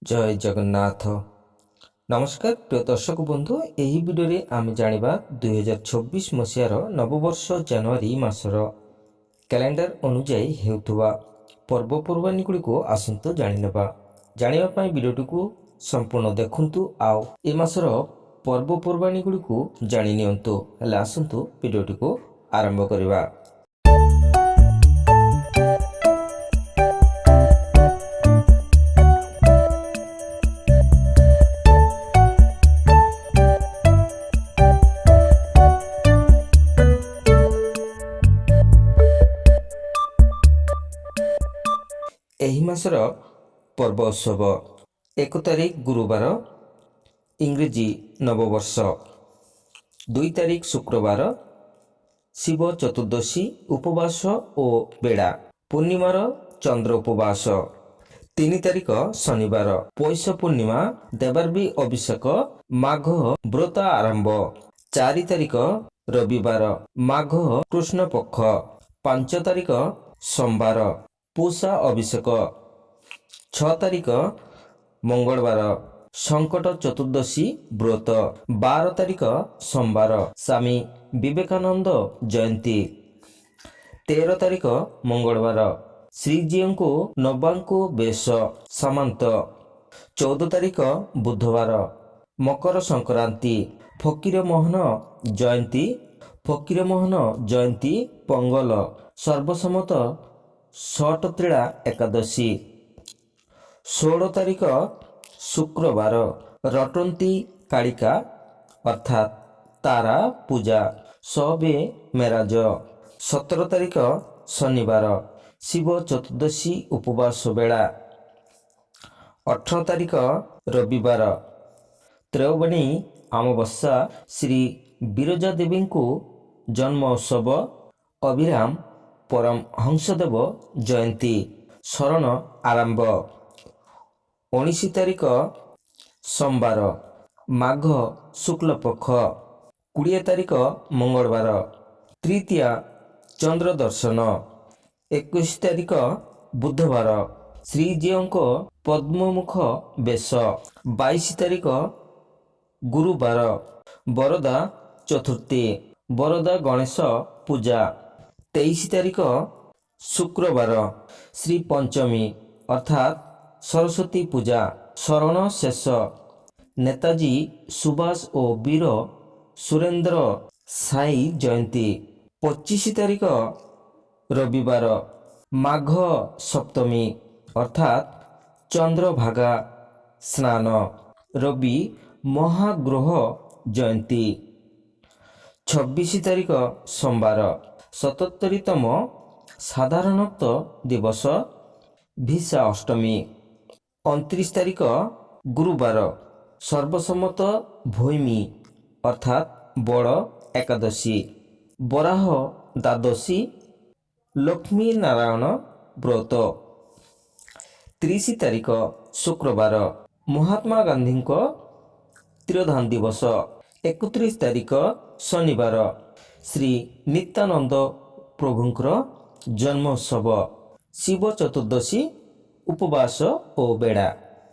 ଜୟ ଜଗନ୍ନାଥ। ନମସ୍କାର ପ୍ରିୟ ଦର୍ଶକ ବନ୍ଧୁ, ଏହି ଭିଡ଼ିଓରେ ଆମେ ଜାଣିବା 2026 ମସିହାର ନବବର୍ଷ ଜାନୁଆରୀ ମାସର କ୍ୟାଲେଣ୍ଡର ଅନୁଯାୟୀ ହେଉଥିବା ପର୍ବପର୍ବାଣୀ ଗୁଡ଼ିକୁ ଆସନ୍ତୁ ଜାଣିନେବା। ଜାଣିବା ପାଇଁ ଭିଡ଼ିଓଟିକୁ ସମ୍ପୂର୍ଣ୍ଣ ଦେଖନ୍ତୁ ଆଉ ଏ ମାସର ପର୍ବପର୍ବାଣୀ ଗୁଡ଼ିକୁ ଜାଣି ନିଅନ୍ତୁ। ହେଲେ ଆସନ୍ତୁ ଭିଡ଼ିଓଟିକୁ ଆରମ୍ଭ କରିବା। ଏହି ମାସର ପର୍ବ ଉତ୍ସବ: 1 ତାରିଖ ଗୁରୁବାର, ଇଂରେଜୀ ନବବର୍ଷ। 2 ତାରିଖ ଶୁକ୍ରବାର, ଶିବ ଚତୁର୍ଦ୍ଦଶୀ ଉପବାସ ଓ ବେଳା, ପୂର୍ଣ୍ଣିମାର ଚନ୍ଦ୍ର ଉପବାସ। 3 ତାରିଖ ଶନିବାର, ପୌଷ ପୂର୍ଣ୍ଣିମା, ଦେବାର୍ବି ଅଭିଷେକ, ମାଘ ବ୍ରତ ଆରମ୍ଭ। 4 ତାରିଖ ରବିବାର, ମାଘ କୃଷ୍ଣ ପକ୍ଷ। 5 ତାରିଖ ସୋମବାର, ପୂଷା ଅଭିଷେକ। 6 ତାରିଖ ମଙ୍ଗଳବାର, ସଙ୍କଟ ଚତୁର୍ଦ୍ଦଶୀ ବ୍ରତ। 12 ତାରିଖ ସୋମବାର, ସ୍ୱାମୀ ବିବେକାନନ୍ଦ ଜୟନ୍ତୀ। 13 ତାରିଖ ମଙ୍ଗଳବାର, ଶ୍ରୀଜୀଉଙ୍କୁ ନବାଙ୍କୁ ବେଶ ସାମନ୍ତ। 14 ତାରିଖ ବୁଧବାର, ମକର ସଂକ୍ରାନ୍ତି, ଫକୀରମୋହନ ଜୟନ୍ତୀ। ଫକୀରମୋହନ ଜୟନ୍ତୀ, ପୋଙ୍ଗଲ, ସର୍ବସମ୍ମତ ଷଟତିଳା ଏକାଦଶୀ। 16 ତାରିଖ ଶୁକ୍ରବାର, ରଟନ୍ତି କାଳିକା ଅର୍ଥାତ୍ ତାରା ପୂଜା, ସବେ ମେରାଜ। 17 ତାରିଖ ଶନିବାର, ଶିବ ଚତୁର୍ଦ୍ଦଶୀ ଉପବାସ ବେଳା। 18 ତାରିଖ ରବିବାର, ତ୍ରୟୋବଣୀ ଅମାବାସ୍ୟା, ଶ୍ରୀ ବିରଜା ଦେବୀଙ୍କୁ ଜନ୍ମ ଉତ୍ସବ, ଅଭିରାମ ପରମହଂସଦେବ ଜୟନ୍ତୀ, ଶରଣ ଆରମ୍ଭ। 19 ତାରିଖ ସୋମବାର, ମାଘ ଶୁକ୍ଳପକ୍ଷ। 20 ତାରିଖ ମଙ୍ଗଳବାର, ତୃତୀୟା ଚନ୍ଦ୍ର ଦର୍ଶନ। 21 ତାରିଖ ବୁଧବାର, ଶ୍ରୀଜୀଉଙ୍କ ପଦ୍ମମୁଖ ବେଶ। 22 ତାରିଖ ଗୁରୁବାର, ବରଦା ଚତୁର୍ଥୀ, ବରଦା ଗଣେଶ ପୂଜା। 23 ତାରିଖ ଶୁକ୍ରବାର, ଶ୍ରୀ ପଞ୍ଚମୀ ଅର୍ଥାତ୍ ସରସ୍ୱତୀ ପୂଜା, ଶରଣ ଶେଷ, ନେତାଜୀ ସୁଭାଷ ଓ ବୀର ସୁରେନ୍ଦ୍ର ସାଇ ଜୟନ୍ତୀ। 25 ତାରିଖ ରବିବାର, ମାଘ ସପ୍ତମୀ ଅର୍ଥାତ୍ ଚନ୍ଦ୍ରଭାଗା ସ୍ନାନ, ରବି ମହାଗ୍ରହ ଜୟନ୍ତୀ। 26 ତାରିଖ ସୋମବାର, 77ତମ ସାଧାରଣତନ୍ତ୍ର ଦିବସ, ଭିସା ଅଷ୍ଟମୀ। 29 ତାରିଖ ଗୁରୁବାର, ସର୍ବସମ୍ମତ ଭୂମି ଅର୍ଥାତ୍ ବଡ଼ ଏକାଦଶୀ, ବରାହ ଦ୍ୱାଦଶୀ, ଲକ୍ଷ୍ମୀ ନାରାୟଣ ବ୍ରତ। 30 ତାରିଖ ଶୁକ୍ରବାର, ମହାତ୍ମା ଗାନ୍ଧୀଙ୍କ ତିରୋଧାନ ଦିବସ। 31 ତାରିଖ ଶନିବାର, ଶ୍ରୀ ନିତ୍ୟାନନ୍ଦ ପ୍ରଭୁଙ୍କର ଜନ୍ମୋତ୍ସବ, ଶିବ ଚତୁର୍ଦ୍ଦଶୀ ଉପବାସ ଓ ବେଳା।